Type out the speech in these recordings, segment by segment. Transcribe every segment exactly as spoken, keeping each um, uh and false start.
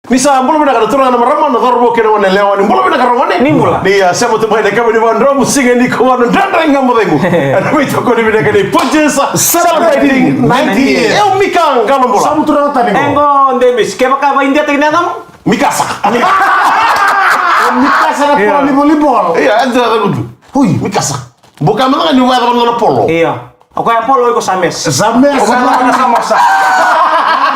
Ni sa bula vinaka na turaga, na marama, na cauravou kei na goneyalewa, ni bula vinaka ragone. Ni bula. Ni a sema tu mai na kama ni vadromu siga ni kua na Dredre Ga Mo Cegu. Ena veitokoni vinaka ni Punjas, celebrating ninety years. Eu Mika Qalobula. Samu turaga tani qo. Ego Demis, kevaka vaidiataki na yacamu? Mikasa. Mikasa na polo ni volleyball. Ia, e dua na gudu. Ui. Mikasa. Boka mada ga ni wai cava na polo. Ia. O koya polo, o iko sa mes. Sa mes. O koya na samosa.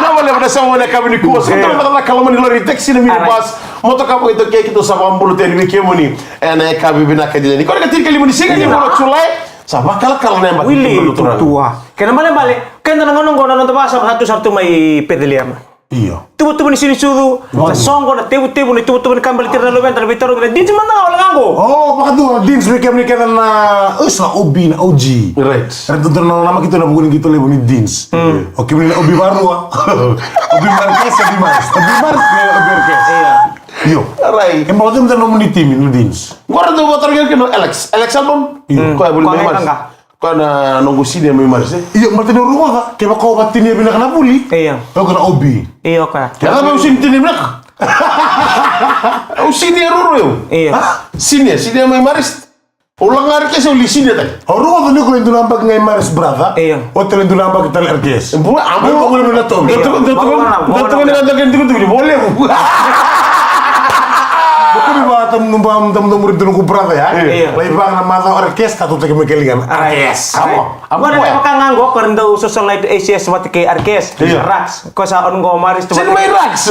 Na wale na sa wale ka vini kua. Sa tara mada na kalama ni lori, taxi, na minibus. Motoka vakaitaukei, keitou sa vakabula tale vei kemuni. Ena yakavi vinaka dina ni kua na ka tinikalima ni siga ni vula o Julai. Sa vakalakala na yabaki. Wili tutua. Kena ibalebale, keda na gauna oqo na noda vakasama sa tu sara tu mai Peceliema. Io. Tuvatuva ni siga ni sucu, na soqo, na tevutevu, na ituvatuva ni ka baleti ira na luveda, na veitarogi, na jeans mada ga wale ga qo. O, vakadua na jeans vei kemuni kece na, o, sa na O B, na O G. Right. Era dodonu na namaki tu na vuku ni qito levu ni jeans. Mm. O kemuni na O B varua. O B Maris, O B Maris. O B Maris, O B Maris. Io. Io. Right. E, ma o cei mada na nomuni timi na jeans? Qo ra dau vakatarogi kina o Alex. Alex Albon? Io. Koya vuli mai Maris. Koya na noqu senior mai Maris, e? Io, baleta ni au rogoca, kevaka o vakatinia vinaka na vuli. Io. Au kena O B. Io, koya. Kevaka au senior tinia vinaka. Au senior ruru eu. Io. Ha? Senior, senior mai Maris. Au lagari ke se au li senior tale. Au rogoca ni ko e dua na yabaki ga i Maris, brother. Io. O tale dua na yabaki tale R K S. Bua, amu. Au rogoca ni na tomi. Io. Dou tukuni na dau kena tukuni, tukuni. Volevu. Bukuni va tamu, tamu, tamu, tamu, brother, ya? Io. Lai vaka na macawa R K S, ka tutaki mai ke ligana. Right. Yes. Amo. Amo. Qo na vaka ga qo, ko ra dau socialite A C S vata kei R K S. Io. Rax. Ko sa on qo Maris tu. Sini mai Rax.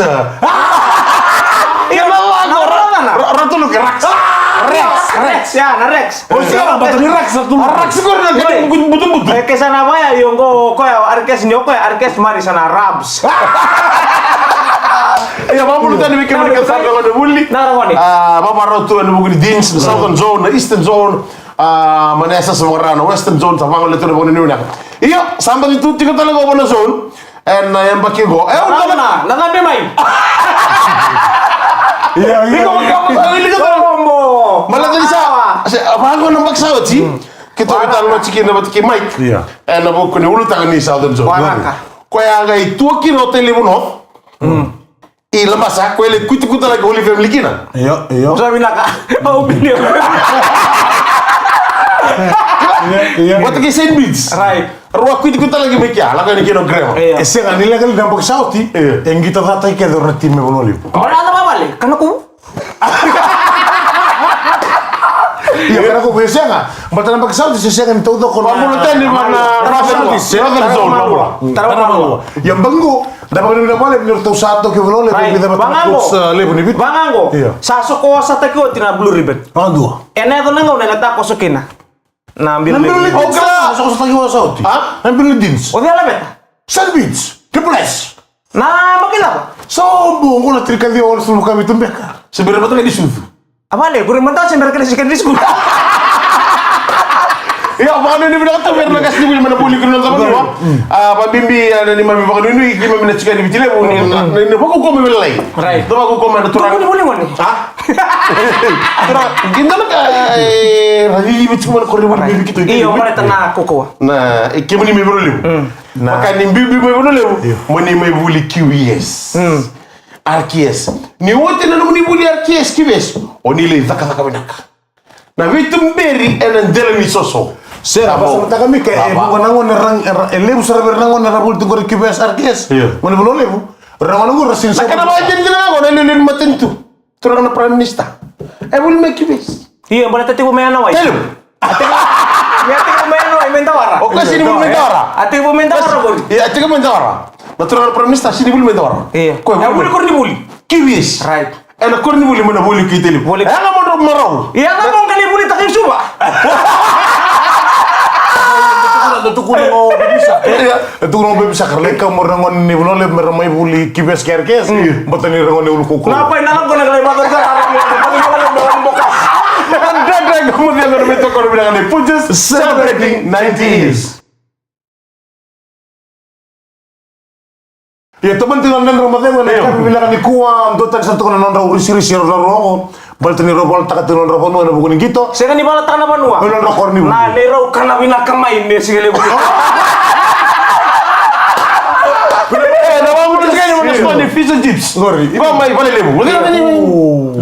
Io, na la qo. Ra, ra, ra tolu ke Rax. Rex, Rex, ya, na Rex. O sia na bata ni Rax sa tolu. Rax ko na kena butubutu. E, ke sa na vaya, io qo, koya R K S ni, o koya R K S Maris sa na Rabs. Ia, vakabula tani vei kemuni kece sara na gone vuli. Na gone. A, vavarau tu ena vuku ni jeans, na Southern Zone, na Eastern Zone. A, mai na S S vaka na Western Zone, sa vagolea tu na vakanuinui vinaka. Io, sa baci tu tiko tale qo vua na zone. Ena yabaki qo. E, na, na, na cabe mai. Ia, ia. Iko, iko, iko, iko. Sobo. Malata ni sa. Awa. Se, vaqo na yabaki sa oti. Mm. Keitou veitalanoa tiko kina vata kei Mike. Ia. Ena vuku ni ulutaga ni Southern Zone. Waraka. Koya qai tu kina o Tailevu North. Mm. I Labasa, ko e lai kutukutu laki Holy Family kina. Io, io. Sa vinaka. Au bili. Io, io. Vata kei Saint Bede's. Right. Rua kutukutu laki mai kea, lako yani kina o grandma. Io. E sega, ni leqa li na yabaki sa oti, io, e qito cataki kece o ira na timi mai Vanua Levu. Ora na vavale, kana kuvu. Ia, kana kuvu e sega. Baleta na yabaki sa oti se sega ni taucoko na. Vakabula tani vua na Northern Zone, Northern Zone. Ia, yabaki qo, da vakanuinui vinaka vale ni ratou sa toki Vanua Levu, right, vica vata na coach, uh, levu ni Viti. Vaqo. Io. Sa soko wasataki oti na Blue Ribbon. Vakadua. Ena yaco na gauna ena takoso kina. Na Blue Ribbon. Na Blue Ribbon. O kila. Sa soko wasataki oti. A? Na Blue Jeans. O cei a laveta? Saint Bede's. Triple S. Na yabaki cava? Sobu, qo na tirikaciwa walusagavulu ka vitu beka. Se bera vata ga ni sucu. A vale, qori mada se bera kena secondary school. Ia, vakanuinui vinaka tu vei ira na qasenivuli mai na vuli kina na vanua. Mm. A, vakabibi, a, na neimami vakanuinui, keimami na tiko yani Viti Levu, ni, mm, na, na, na vakaukauwa mai Viti Levu. Right. Na vakaukauwa mai na turaga. Tukuni vuli gone. A? Turaga, qai dua na ka, e, ra liliva tiko mai na koronivuli mai Viti. Io, baleta na kaukaua. Na, e, kemuni mai Vanua Levu. Mm. Na. Vaka ni biubiu mai Vanua Levu, io, mo ni mai vuli Q V S. Mm. R K S. Ni oti na nomuni vuli R K S Q V S, o ni lai cakacaka vinaka. Na veituberi ena dela ni soso. Sega, vakasamataka, Mika, e vuqa na gone ra, ra, e levu sara vei ira na gone ra vuli tu qori Q V S R K S. Io. Gone Vanua Levu. Ra gone qori ra sega ni sa. Na kena vakadinadina ga qo na iliuliu ni matanitu. Turaga na Prime Minister. E vuli mai Q V S. Io, baleta tekivu mai Anawai. Tell him. A tekivu, a tekivu mai Anawai, mai Dawara. O koya sega ni vuli mai Dawara. A tekivu mai Dawara qori. Io, a tekivu mai Dawara. Na turaga na Prime Minister sega ni vuli mai Dawara. Io. Koya e vuli mai koronivuli. Q V S. Right. Ena koronivuli mai na vuli ki Tailevu. Vuli. E yaga mo drau marau. Ia, yaga mo qai vulitaka i Suva. Da tukuna o Bebisa. Ia. E tukuna o Bebisa, ka lai kau mai ira na gone ni Vanua Levu me ra mai vuli Q V S kei R K S. Mm. Baleta ni ra gone ulu kaukaua. Na pai na gone lai vata. Dredre Ga Mo Cegu, na veitokoni vinaka ni Punjas, celebrating ninety years. Ia, tomani tiko na Dredre Ga Mo Cegu ena yakavi vinaka nikua, duatani sara tiko na nodrau risirisi o rau oqo. Baleta ni rau volataka tiko na nodrau vanua ena vuku ni qito. Sega ni volataka na vanua. Ena nodra koronivuli. Na neirau kana vinaka mai me siga levu. E, na vanua, Ko ni fish and chips. Qori. Ko mai Valelevu.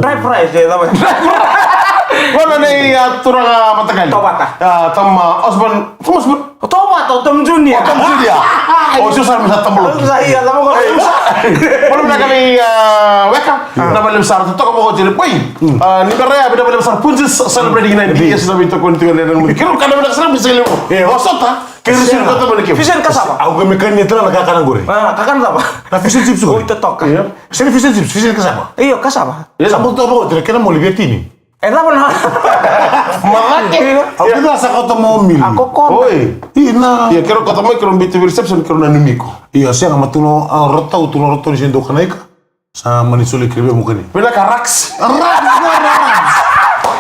Dry fries, e, cava? Ko na nei, a, turaga mataqali. Tovata. A, tama Osborne. Tama Osborne. O Tovata, o Tom Junior. O Tom Junior. O Susan sa tabalo. Sa ia, cava ko. Bolo na kami, a, weka. Na vale sara toka mo jere. Poi. A, ni bera ya, bera vale sara Punjas celebrating ninety years na vito ko ni tiko na. Kiro kana na sara mi sele. O sota. Kiro sira kata mo ni kiro. Fish and cassava. Au ka me kani tala na kakana qori. A, kakana cava? Na fish and chips qori. Oi, totoka. Sega ni fish and chips, fish and cassava. Io, cassava. Sa mo toka mo tira kena mo livia tini. E cava na. Macake. Au kila sa kauta mo mili. A kokona. Oi. Ina. Ia kero kauta mai kero biuta vei reception kero na numiko. Ia sega ma tu no, a, rotau, tu no rotau ni se dau kana ika. Sa mani soli kere vei mo kani. Vinaka Rax. Rax, na Rax.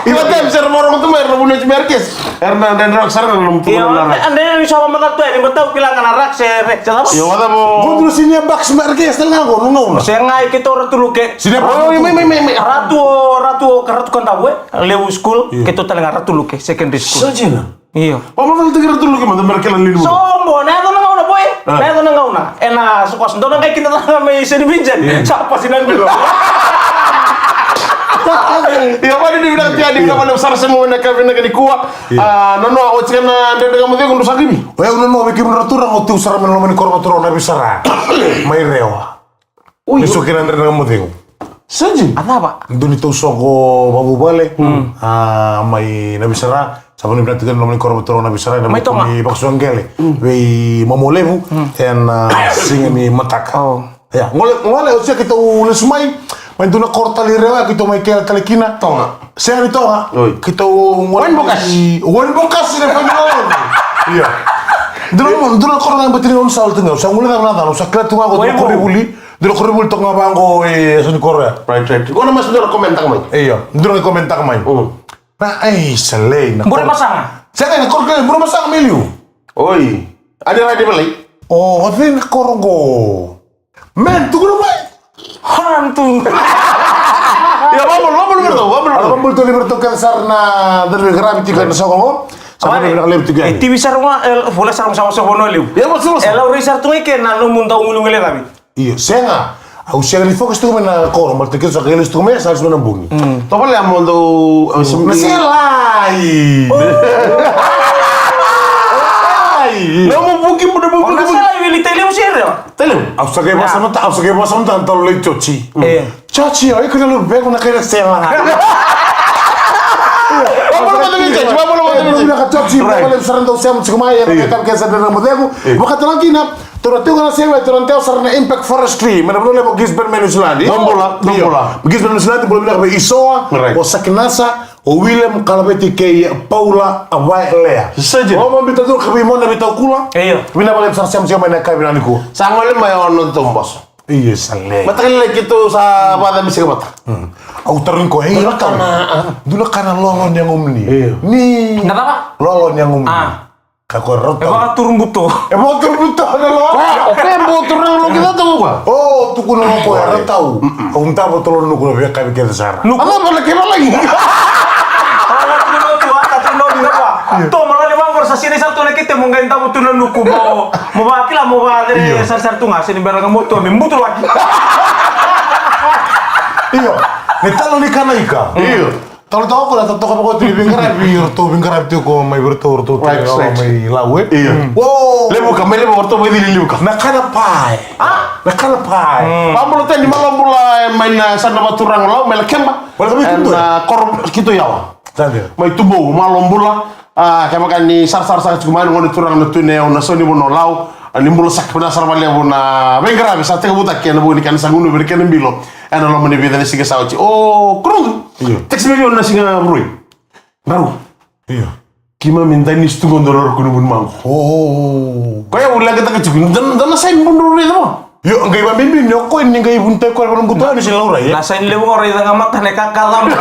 Io, tem sera mo rogo tu mai, era na vuni oti Merkes. Era na dredre sara na nomu tukuna na Rax. Io, ande ni sa vamacala tu e, ni matau kila ga na Rax, e, Rex, e cava? Io, vacava. Qo dua na senior bucks Merkes tale ga qo, na gauna. Sega, i keitou Ratu Luke. Senior bucks. Oi, mai, mai, mai, mai. Ratu, o, Ratu, o, Ratu Kadavu, e. Levu school, keitou tale ga Ratu Luke, secondary school. Sa dina. Io. Vamacala tiko Ratu Luke, mada mera kila ni. Sobo, na yaco na gauna, boy. A. Na yaco na gauna. Ena, so kosa, dou na qai kida tale ga mai Saint Vincent. Io. Sa pasi na bilo. Io, vani ni vinaka tia, ni vinaka valevu sara sema na ka vinaka nikua. Io. A, nanoa, o tika na Dredre Ga Mo Cegu, dou sa qivi. O yau nanoa, vei kemuni na turaga, o tu sara mai na loma ni koro vakarau na Navisara. Mai Rewa. Ui. Ni so kei na Dredre Ga Mo Cegu. Sa dina. A cava? Dua ni tausoqo vavuvale. A, mai Navisara. Sa vanua vinaka tiko na loma ni koro vakarau na Navisara. Mai Toga. Ni vakasuaqele. Vei Momo Levu. Ena, a, siga ni mataka. O. Ia, gole, gole, o sia keitou lesu mai. Mai dua na koro tale i Rewa, keitou mai kele tale kina. Toga. Sega ni Toga. Oi. Keitou gole. Wainibokasi. Wainibokasi na family. Ia. Dua na, dua na koro ga bati ni gauna sa oti ga. Sa gole ga na cala, sa kila tu ga ko dua na koro i vuli. Dua na koro i vuli toka ga vaqo e so ni koro ya. Right, right. Qo na masu dua na comment taka mai. Io, dua na comment taka mai. Mm. Na, ai, sa lei, na Bure koro. Masaga. Sa lei, na koro kele, Bure Masaga me liu. Oi. Ani radi balai. O, o cei na koro qo? Man, tukuna mai. Hantu. Ia, vabulu, vabulu, vabulu, vabulu. Ala vabulu tu levu tu kece sara na, na gravity ka na soko qo. Sa vabulu na levu tu kece. E tivi sara qo, e, vola sara qo sa, sa vono levu. Ia, vosa, vosa. E laurai sara tu ga i ke na nomu dau gulugulu e cavi. Io, sega. Au sega ni focus tu mai na koro, baleta keitou sa kailesu tu mai, sa lesu mai na bogi. Tovolea mo dou, au sega ni. Na selai. Ai. Na mo buki, mo buki. Na selai, vili tailevu sere. Tailevu. Au sa kei vasa mata, au sa kei vasa mata, talo lai chochi. E. Chochi, o iko na lu beko na kaila sela. Vabolo vata vei chochi, vabolo vata vei chochi. Vabolo vata vei chochi, vabolo sara dau sema tiko mai, e, vaka tau kesa dena mo cegu. Vaka tala kina, Tou na tiko na sema, tou na tiko sara na Impact Forestry mai na vanua levu o Gisborne mai Niusiladi. Dou bula, dou bula. Gisborne Niusiladi, bula vinaka vei Isoa, o Sakinasa, o William Kalaveti kei Paula Avaelea. Sa dina. O mami tatu ka vei mona vei Taukula. Io. Vinaka vei sara sema sema mai na ka vinaka nikua. Sa gole mai o noda tou boso. Io, sa lei. Mataka lailai keitou sa vakacami sega vata. Au tarogi koya, ei, Ratau. Dua na ka na lolo ni yagomuni. Io. Ni. Na cava? Lolo ni yagomuni. A. Ka ko Ratau. E vakaturu buto. E vakaturu buto na lo. Koya, o koya e vakaturu na lo kina toka koya. O, tukuna o koya Ratau. Au davo tolo nuku na veka vei kece sara. Nuku. Ala vale kena lagi. Ala tukuna tu, ala tukuna tu na va. To malale vaqo sa sinai sara tu na kete mo qai davo tu na nuku mo, mo vakila mo vakacere sara sara tu ga se ni bera ga mo tu me butu laki. Io. Me talo ni kana ika. Io. Talo toka ko na totoka vakaoti ni veiqaravi, ratou veiqaravi tiko mai vei ratou, ratou tiko mai Lau, e? Io. Uou! Levuka, mai Levuka, ratou mai cili Levuka. Na kana pae. A? Na kana pae. Vabula tani, malo bula, e, mai na sana vaturaga Lau, mai Lakeba. Mai Lakeba, e, na koro keitou yawa. Mai Tubou, malo bula. A, kevaka ni sarasara saka tiko mai na gone turaga na tune au na sau ni vanua Lau. A, ni bula saka vinaka sara vakalevu na veiqaravi sa tekivutaki ena vuku ni kena sa gunuvi ena kena bilo. Ena loma ni vica na siga sa oti. O, Kurudu. Io. Text me vei au na siga Vuravura. Daru. Io. Keimami dani stugo dua na ruku ni vunimago. O, o, o. Koya au leqataka tiko. Dua na, dua na sign vunimago. Io, qai vabibi ni o koya ni qai vunitaki koya vakabutu ni se laurai, e? Na sign levu o raica ga mata na ka ka cama.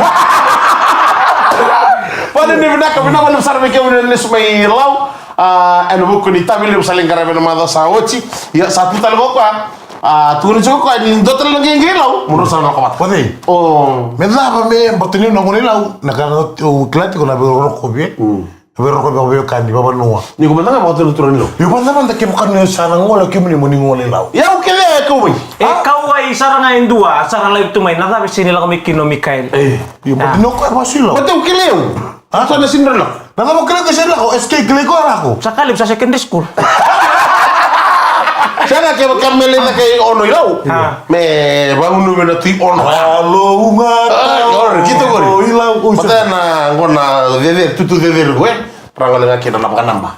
Vale ni vinaka, vinaka valevu sara vei kemuni na lesu mai Lau. A, ena vuku ni tavi levu sa lai qaravi ena macawa sa oti. Ia, sa tu tale ko koya. A, tukuna tiko koya ni dua tale na qai qai Lau, mo drau sara na lako vata. O cei? O. Me cava me bata ni na gone Lau, na ka na o kila tiko na veirorokovi, e? Mm. Veirorokovi, veiwekani, vavanua. Ni ko mada ga vakaturatura ni Lau. Io, mada mada ke vaka ni sa na gole kemuni mo ni gole Lau. Ia, au kece e kau mai. E kau Ai, sara ga e dua, sara live tu mai, na cava e sega ni lako mai kina o Mikael? E, io, baleta ni o koya e vasu i Lau. Baleta au kilai au. A? Sa na sega ni rawa ni lako. Na cava o kilai koya sega ni lako? S K kilai koya lako. Sa ka levu sa secondary school. Sega, ke, ke me lai cake i Ono i Lau. A. Me vagunu me na tu i Ono. Alo, ga. A, ora, keitou qori. O i Lau, o i Lau. Baleta na qo na cecere, tutu cecere qo, e. Ra gole ga kina na vakanaba.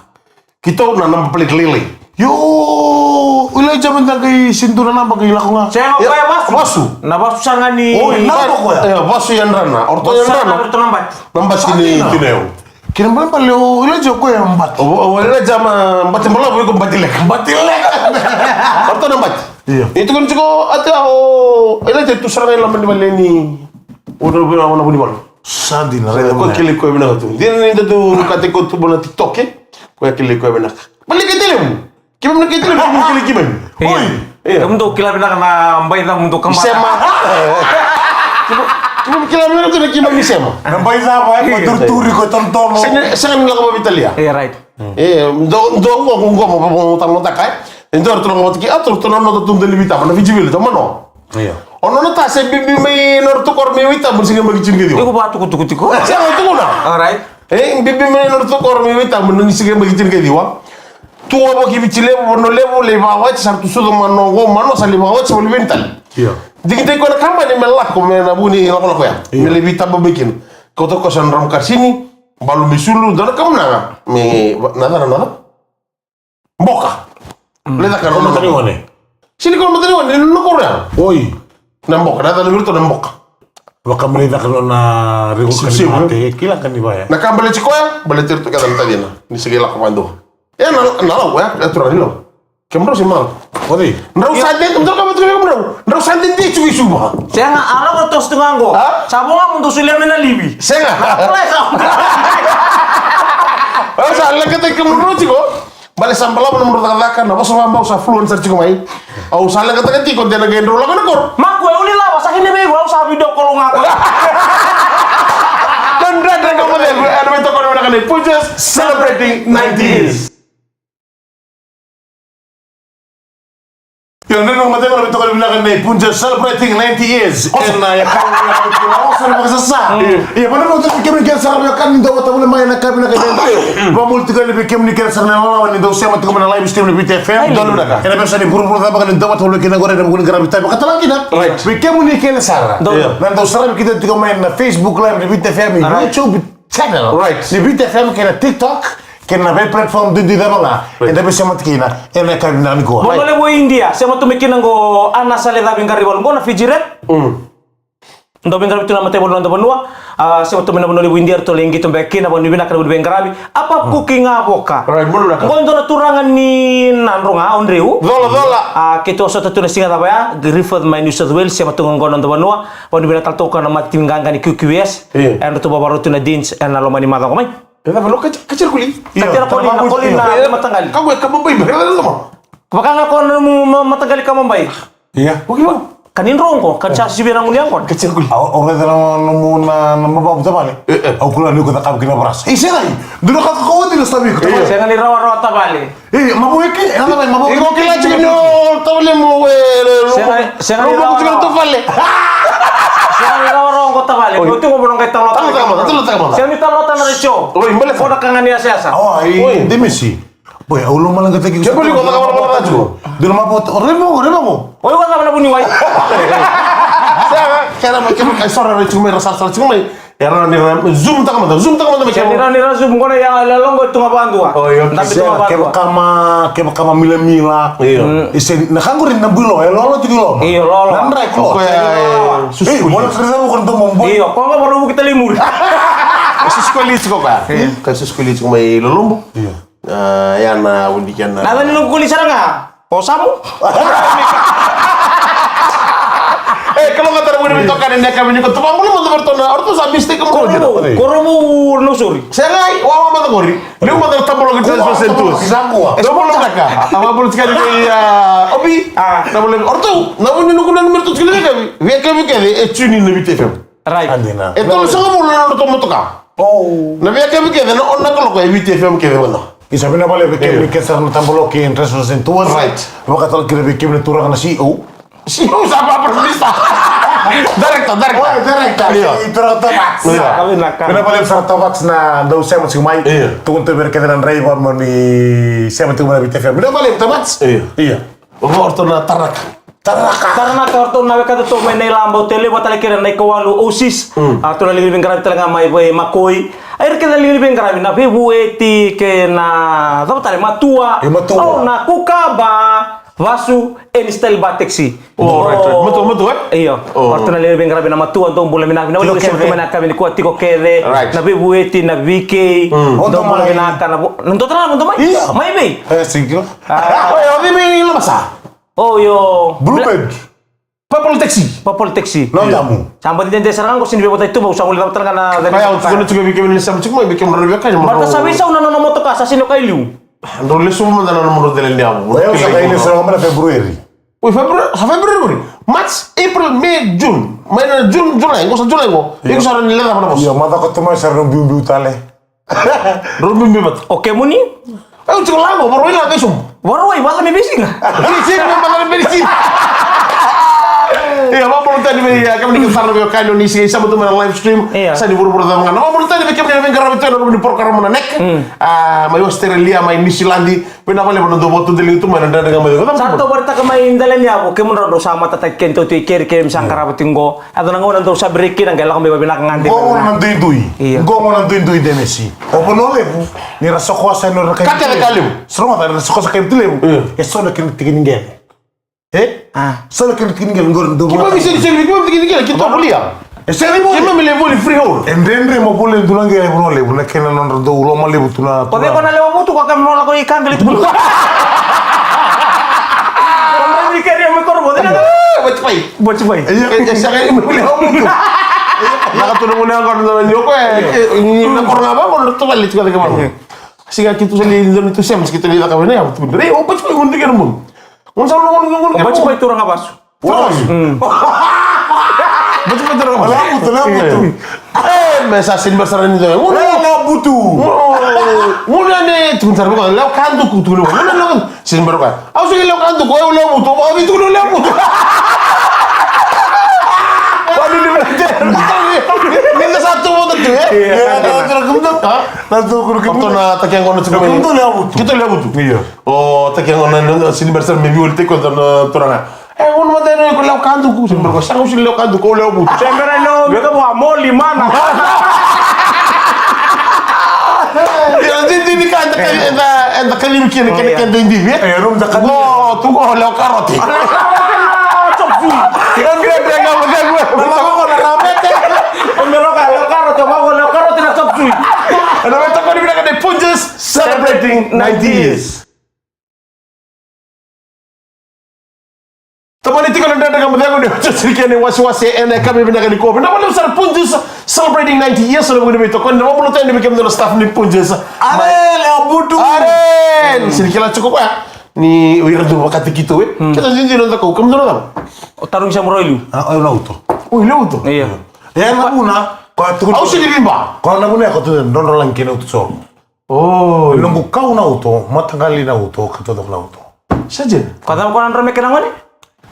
Keitou na naba plate lailai. Io, o Elijah me da qai sega ni dua na naba qai lako ga. Sega, o koya e vasu. Vasu. Na vasu sara ga ni. Oi, naba o koya. E, vasu i Yadrana. O ratou i Yadrana. Vasu sara ga o ratou na bati. Na bati ni Tinayau. Kena ibalebale o Elijah o koya e bati. O, o Elijah ma bati balavu, o iko bati leka. Bati leka. O ratou na bati. Io. E tukuni tiko, a, o Elijah tu sara ga i loma ni vale ni. O ratou vei na Vunivalu. Sa dina, raica. Ko kilai koya vinaka tu. Dina ni da tu ka tiko tu na TikTok, e? Ko ya kilai koya vinaka. Baleta ke tele mu. Keimami na ke tele mu, keimami kilai keimami. Oi. Io. Kemudou kila vinaka na bai ca mudou kama. Sema. Keimami, keimami kila vinaka tu na keimami sema. Na bai ca, bai, io, turituri ko tonotono. Sega, sega ni lako vakaveitalia. Io, right. E, dou, dou qo, qo, qo, mo, mo, mo, tamo taka, e. E dou ratou na qo tiki, a, ratou na nota tu dali vita, na Fiji Village, o mano. Io. O nona ta se bibi mai na ratou koro mai Viti, mo ni se qai baki tini ka ciwa. Iko vakatukutuku tiko. Sega, tukuna. All right. E, bibi mai na ratou koro mai Viti, mo ni se qai baki tini ka ciwa. Tu a vaki Viti Levu, Vanua Levu, lai vakawati, sa ratou sucu mano qo, mano sa lai vakawati, sa voli veni tale. Io. Digitaki koya na kabani me lako, me na vu ni lakolako ya. Io. Me lai veitabaki kina. Kauta koya sa na drama karisini, balu me sulu, dua na kamunaga. Me, na cana, na cana. Boka. Mm. Lai caka na nona mataniwane. Sini ko mataniwane, ni nona koro ya. Oi. Na boka, na cana vei iratou na boka. Vaka me lai caka na nona riko ka ni mate, kila ka ni vaya. Na ka baleti koya, baleti iratou kece na tacina. Ni se qai lako vakadua. E na, na Lau, e, e turaga ni Lau. Kemudrau se Lau. Oi. Drau sa dede, drau ka vatu kemudrau. Drau sa dede tu i Suva. Sega, a lako toso tu ga qo. A? Sa vo ga mo dou solia mai na livi. Sega. Na apply sa. Au sa leqataki kemudrau tiko. Bale sa balavu na nomudrau cakacaka, na vosa vakabau sa fluent sara tiko mai. Au sa leqataka tiko de na qai drau lako na koro. Maku e uli lava, sa kene vei au sa video call ga ko. Dredre Ga Mo Cegu, ena veitokoni vinaka nei Punjas, celebrating ninety years. Io, dredre ga mo cegu, ena veitokoni vinaka nei Punjas, celebrating ninety years. Ena yakavi vinaka, ena osana vakasasa. Io, vanua vou, kemuni kece sara na wekaqu ni dau vata voli mai ena yakavi vinaka nikua. Vakabula tiko yani vei kemuni kece sara na lalawa ni dau sema tiko mai na live stream ni Viti F M. Ena veiyasana ni vuravura cava ga ni dau vata voli kina qori ena vuku ni qaravi tavi vakatalega kina. Right. Vei kemuni kece sara na dau saravi keda tiko mai na Facebook Live ni Viti F M, YouTube channel ni Viti F M kei na TikTok. Kei na vei platform duidui cava ga eda veisemati kina ena yakavi vinaka nikua. Vanua levu o Idia, sema tu mai kina qo, a na sa lecavi qari valu qo na Fiji Red. Dau veiqaravi tu na mataivalu ni noda vanua. A, sema tu mai na vanua levu o Idia, ratou lai qito beka kina, vanua vinaka na vanua veiqaravi. Apa Kuki Ga Voka. Qo e dua na turaga ni Nadroga, o Dreu. Colacola. A, keitou a sota tu na siga cava ya, Griffith mai New South Wales, sema tu ga qo na noda vanua. Vanua vinaka tale toka na mata timi qaqa ni Q Q S. Ena ratou vakarau tu na Deans ena loma ni macawa qo mai. E cava lo ka, ka tira koli? Ka tira koli, na koli na mataqali. Ka qo e kaba bai, me ka cava? Vaka ga ko na nomu ma-, mataqali kaba bai. Ia. Oke, va. Ka ni dro qo, ka sa sivia na gunu yaqona. Ka tira koli. Au, au raica na nomu na, na mababu tavale. E, e. Au kila ni ko cakava kina varasa. E, sega. Dua na ka ka oti na savi ko tavale. Sega ni rawarawa tavale. E, mavoa eke, e, na mavoa. Iko kila tiko ni o tavale mo e, sega, sega ni rawarawa. Sega ni rawarawa qo tavale. Oi. Ko tu qo mo na qai talo. Talo taka mada, talo taka mada. Sega ni talo taka na retio. Oi, bale. Ko na ka ga ni yasayasa. Oi, demesi. Boy, au lomaleqataki. Ke boli ko taka mada mada tiko. Dua na mavoa, o remo, o remo. Oi, ko taka na vuniwai. Sega, kera ma, kera ma, e sora retio mai, ra sara sara tiko mai. Era ni ra zoom taka mada, zoom taka mada me kera. Ni ra, ni ra zoom, qo na yalo, yalo qo e tu ga vakadua. Oi, io. Dabe tu ga vakadua. Kevaka ma, kevaka ma milamila. Io. E se, na ka qori na bui lo, e lolo tiko i loma. Io, lolo. Na dry cloth. Koya, e, susu. Ei, mola kari cava ko na domo boi. Io, ko ga varo vuki tale i muri. Susu ko lisi ko koya. Io. Ka susu ko lisi ko mai lolobo. Io. A, ya na vuni kena. Na cani noqu koli sara ga. O Samu? E, kalougata na vuni veitokani ena yakavi nikua. Tukuna mada vei ratou na, o ratou sa mistake mada. Korovu, korovu, no, sorry. Sega, wawa mada qori. Levu mada na tabalo ki transfer center. Sa kua. Tabalo taka. A, vakabula tiko yani vei, a, Obi. A. Na vuni, o ratou, na vuni noqu nanumi ratou tiko ena yakavi. Veiyakavi kece, e tune in na Viti F M. Right. E tolusagavulu na nodratou motoka. Na veiyakavi kece na ono na kaloko e Viti F M kece mada. Isa, vinaka vakalevu vei kemuni kece sara na tabalo kei Dressers and Tours. Right. Vakatale kina vei kemuni na turaga na C E O. Sio, sa pa producer. Director, director. Oh, director. Io. Io. Vinaka vakalevu sara Tavax na dau sema tiko mai. Io. Tukuna tu vei ira kece na draiva mo ni sema tiko mai na Viti F M. Vinaka vakalevu Tavax. Io. Io. Vaka o ratou na Taranaka. Taranaka. Taranaka, o ratou na wekada tu mai na ilaba, o tale vata tale kei ira na ikawalu Osis. Mm. A ratou na liga ni veiqaravi tale ga mai vei Makoi. A ira kece na liga ni veiqaravi na Veivueti kei na cava tale, Matua. E Matua. O na Kukaba. Vasu, any style bar taxi. Oh, right, right. Matua, Matua, e? Io. Oh. O ratou na liga ni veiqaravi na Matua, dou bula vinaka, vinaka. Tiko kece. Mai na yakavi nikua, tiko kece. Right. Na Veivueti, na V K. Mm. Dou bula vinaka, na vo-, na dou tara, dou mai? Io. Mai vei? E, singkila. Ah. Oi, o vei mai Labasa? Oh, io. Bluebird. Purple Taxi. Purple Taxi. Nodamu. Sa bati dede sara ga qo, sini veivotai tu, au sa gole cava tale ga na. Pai au tukuna tiko vei kemuni na sema tiko mai, vei kemuni na veiwekani. Baleta sa veisau na nona motoka, sa sini o kai liu. Drau lesu mada na nomudrau dela ni yavu. O yau sa qai lesu sara ga mai na February. Oi, February, sa February, March, April, May, June. Mai na June, July, qo sa July qo. Io. Iko sa rawa ni leca na vosa. Io, macawa ka tomani sa rau biubiu tale. Rau biubiu vata. O kemuni? Au tiko lako, vakarauwai la kai sobu. Vakarauwai, vata me veisiga. Veisiga, me vata me veisiga. Ia, vakabula tani vei, ia, kemuni ke sa rau veiwekani ni siga, sa mai tu mai na live stream. Ia. Sa ni vuravura cava ga. Vakabula tani vei kemuni na veiqaravi tu ena ruku ni porokaramu na Neck. Mm. A, mai Australia, mai Niusiladi. Vinaka vakalevu na dou vakatudaliga tu mai na Dredre Ga Mo Cegu. Sa ratou vakaraitaka mai dela ni yavu, kemudrau drau sa matataki keda tu i keri, keimami sa qarava tiko qo. Yaco na gauna drau sa break kina, qai lako mai vavinaka ga. Qo gauna na duidui. Io. Qo gauna na duidui, Denesi. O Vanua Levu, ni ra sokosa ni ra kai. Ka kece ka levu. Sa rogoca, ni ra sokosa kai Viti Levu. Io. E so na kena tiki ni qele. E? A. So na kena tiki ni qele, qori dou. Keimami seri, seri, keimami tiki ni qele, keitou volia. E sega ni voli. Keimami lai voli freehold. E dredre mo voli e dua na qele e Vanua Levu, na kena nodra dau loma levu tu na. Ko cei ko na lewe vutu ko ka mo lako i kaqa li tu. Ko na ni keri me koro mo cei na. Boti pai. Boti pai. Ia, e sega ni voli lewe vutu. Na ka tu na gone yaqona na nyoko e, e, ni na koro ga vaqo na tu vale tu ka cake vaqo. Siga keitou sa lai dua ni tu sema, keitou lai caka vei na yavu tu. Ei, o boti pai, gone dikena mo. Gone sa lomani gone. Boti pai turaga vasu. Vasu. Mm. Boti pai turaga vasu. Lewe vutu, lewe vutu. E, me sa sini bera sara ni dua. Gone lewe vutu. Gone ne, tukuna sara, lewe ka duku, tukuna, gone lewe ka. Sini bera ka. Au sini lewe ka duku, au lewe vutu, au ni tukuna lewe vutu. Ni sa tu vutu tu, e? Ia, na tukuna kumda. Ha? Na tukuna kumda. Keitou na taki yaqona tiko mai. Keitou lewe vutu. Keitou lewe vutu. Ia. O, taki yaqona, na, na, sini bera sara me voli tiko na turaga. E, gone mada ena iko lewe ka duku, sini bera ko sa, au sini lewe ka duku, au lewe vutu. Sini bera lewe vutu, vua moli, mana. Ia, didi ni ka, eda ka, eda, eda ka limi kina, kena, kena didi, e? E, rum da ka. Go, tu go, lewe karoti. Chop suey. Ira dredre ga mo cegu. Mala vako na ramete. E me roka lewe karoti, vako lewe karoti na chop suey. Ena me tokoni vinaka na Punjas celebrating ninety years. Tomani tiko na Dredre Ga Mo Cegu ni oti tiko ni wasiwasi ena yakavi vinaka nikua. Vinaka vakalevu sara Punjas celebrating ninety years, na vuku ni veitokoni, na vakabula tale ni vei kemudou na staff ni Punjas. Are, lewe vutu. Are, ni sini kila tiko koya. Ni o ira dau vakataki keitou, e. Hmm. Keitou didi na cakau, kemudou na cava? O Tarogi Samurai liu. A, o na uto. O, i liu uto? Io. E, na vuna, ko tukuna. Au sini vimba. Ko na vuna, ko tu drodro lagi kei na uto solo. O. Noqu kau na uto, mataqali na uto, ka totoko na uto. Sa dina. Ko cava ko na dro me kena gone?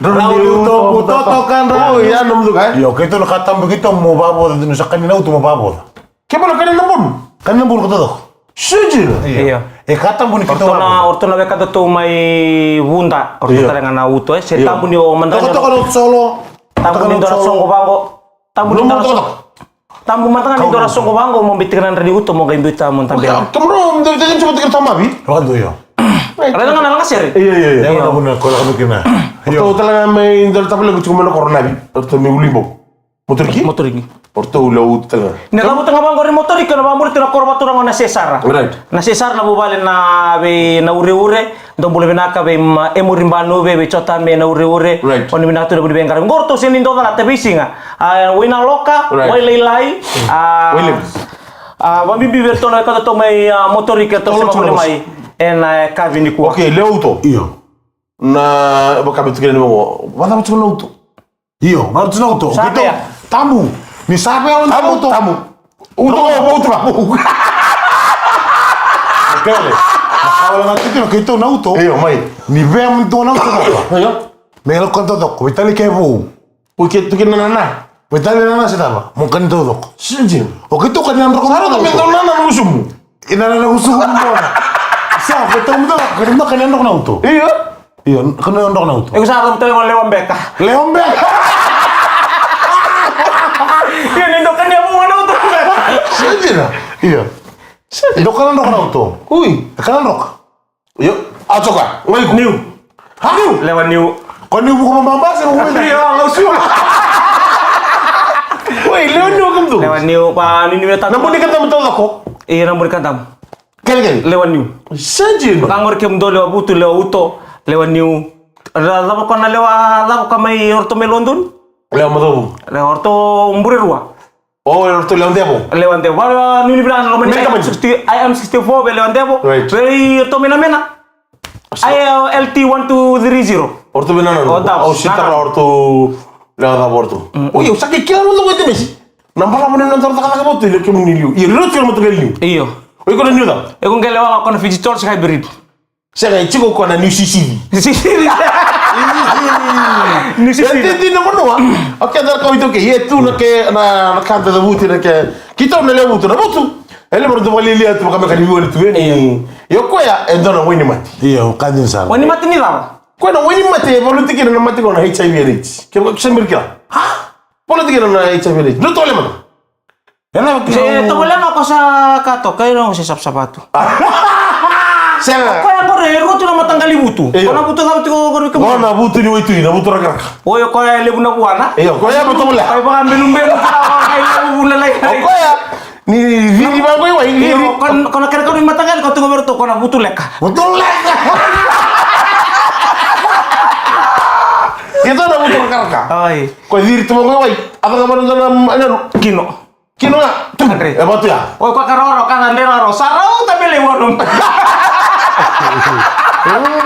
Drau ni uto, uto, toka drau. O, ia, nomu duka, e? Io, keitou na ka tabu keitou mo vavoca, dina sa kani na uto mo vavoca. Ke bala kani na bunu? Kani na bunu ko totoko. Sijila. Io. Io. E ka tabu ni keitou. Orto na, orto na weka tatou mai Vuda. Orto tale ga na uto, e. Se tabu ni o mada. Toko, toko na uto solo. Tabu ni dua na soqo vaqo. Tabu ni dua na soqo. Tabu mada ga ni dua na soqo vaqo mo biuta na dra ni uto mo qai biuta mo tabela. Tabu mo biuta na soqo tiko tamavi. Vakadu io. Raica ga na laga sere. Io, io, io. Io. Orto tale ga mai dua na tabela ko tiko mai na koro navi. Orto mai Ulibau. Motoriki? Motoriki. Orto ula utu tale ga. Na cavuta ga vaqori motoriki, na vabuli tu na koro vaturaga na Sesara. Right. Na Sesara na vuvale na vei na ureure, dou bula vinaka vei Emuri Banuve, vei Jota me na ureure. Right. Oni vinaka tu na vuni vei qaravi. Qori tou seni dou calata veisiga. A, Wainaloka, right. Wailailai, a, Wailevu. A, vabibi vei ratou na weka tatou mai, a, motoriki ratou se vabuli mai. Ena, e, kavi nikua. Okay, lewe uto. Io. Na, vakabe tukeni mo. Vacava tukeni na uto. Io, ga tu na uto. Sa vea. Tabu. Ni sa vea o tabu, tabu. Uto, uto, uto. Kele. Na kawa na tiki na keitou na uto. Io, mai. Ni vea mo tu na uto. Io. Me lako na taucoko, veitalia ke vou. O ke tu kina na nana. Veitalia na nana se cava? Mo kani taucoko. Sijin. O keitou kani na droko na taucoko. Sa rauta me dau nana na gusumu. Ina na gusumu ni mona. Sa, veitau me dau, kani dau kani na droko na uto. Io. Io, kani na droko na uto. E ko sa rauta me lewa beka. Lewa beka. Io, ni dau kani a vou na uto. Sijin. Io. Dau kani na droko na uto. Ui. Kani na droko. Io, a toka. Wai ku. Niu. Ha? Niu. Lewa niu. Ko niu vuka mababa se ko niu. Io, lau sua. Wai, lewa niu kam tu. Lewa niu, pa, ni niu tata. Na buni kadamu taucoko. Io, na buni kadamu. Kele kele. Lewa niu. Sijin. Ka qori kemudou lewa vutu, lewa uto, lewa niu. Ra cava ko na lewa, cava ko mai orto mai London? Lewa macavu. Lewa orto bure rua. O, e ratou lewa devo. Lewa devo. Vale, va, nuni vina na loma ni Mena ka mani? I M sixty, I M sixty-four, vei lewa devo. Right. Vei ratou mena mena. So I L T one two three zero. O ratou mena na. O, davo. Au sitara o ratou lewa davo o ratou. Mm. O, io, sa ke kila na noqu ete mesi. Na bala mani na doro cakacaka votu, io, kemuni liu. Io, io, tira mata liu. Io. O, iko na niu da. Iko qai lewa ko na Fiji Tall, se hybrid. Sega, e tiko ko na New Sicily. New Sicily. New Sicily. E titi na vanua. O keda na kawa iTaukei, e tu na ke, na, na ka da cavuti na ke. Keitou na lewe vutu, na vutu. E levu na tu vakalialia tu, vaka me ka ni viwali tu, e ni. Io. Io koya, e dua na wainimate. Io, ka dina sara. Wainimate ni cava? Koya na wainimate, e valuti kina na mate ko na H I V and AIDS. Ke vaka sa miri kila. Ha? Valuti kina na H I V and AIDS. Dua tole mata. Ena, se tovolea ga ko sa ka toka, ena o se savasava tu. Sega. Koya qori e rua tu na mataqali vutu. Io. Ko na vutu cava tiko qori kemuni? Ko na vutu ni waitui, na vutu rakaraka. Oi, koya e levu na vuana. Io, koya mo tovolea. Koya vakabelubelu tu na vakailevu vula lai. O koya, ni ciri vaqo i wai, ni ciri. Io, ko na, ko na kerekere ni mataqali, ko tiko vei ratou, ko na vutu leka. Vutu leka. Io, na vutu rakaraka. Ai. Ko ciri tu vaqo i wai, a vaka vana na, na, na. Kino. Kino ga, tu. Andre. E vatu ya. O, ko ka roro, ka na andre roro. Sa rauta me lai wanu.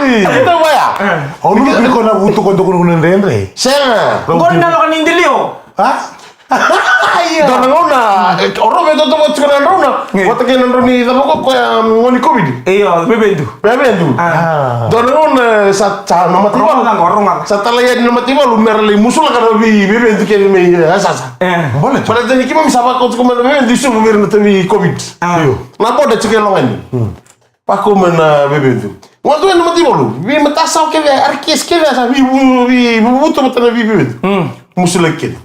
Oi. Ita waya. Eh. Au nuna kiko na vutu ko doko na dredre. Sega. Qori na loka ni dilio. Ha? Io. Dua na gauna, e, o rau vei toto vou tiko na drau na. Io. Vata kei na drau ni cava ko koya, mm, gone ni COVID. Io, bebedu. Bebedu. Ah. Dua na gauna, e, sa, sa na mate ivalu. Rogoca, rogoca. Sa talai yani na mate ivalu, me ra lai musulaka na vei bebedu kece mai, e, sasa. E. Baleta ni keimami sa vakauta tiko mai na vei, di suvu vei ira na tavi COVID. A. Io. Na boda tiko e logani. Hmm. Vakau mai na veivedu. Gona tu ena mataivalu. Veimatasa kece, R K S kece, sa veivu-, veivuvutu vata na veivedu. Hmm. Musulaki kece.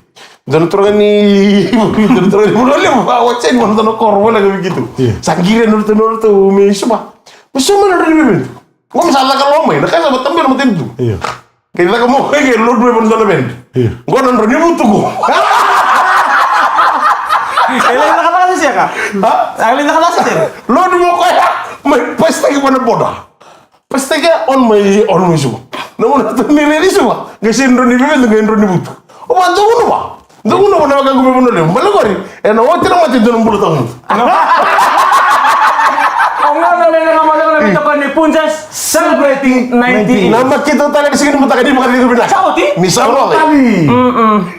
Dua na turaga ni, dua na turaga ni vanua levu, a, wacha ni vanua na koro, voleka vei keitou. Io. Sa qiri na ratou, na ratou me suva. Me suva na ratou ni veivedu. Gona sa caka loma mai, na ka sa vata bera matanitu. Io. Kei caka mo, kei, kei load mai vana dua na venda. Io. Qo na drau ni vutuku. E lai cakacaka se sega? Ha? E lai cakacaka se sega? Load mo koya, mai pasitaki vana boda. Pasitaki ya, on mai, on mai suva. Na vuna tu ni reri suva, qai se drau ni veivedu, qai drau ni vutu. O va, dou gunuva. Dou gunuva na wekaqu mai Vanua Levu. Bale qori, ena oti na mate dua na bula tawamudu. Oqo na leqa ga mo leqa na veitokoni ni Punjas celebrating ninety. Naba keitou tale ni siga ni mataka ni vakacegu vinaka. Sa oti? Ni sa oti. Mm-mm.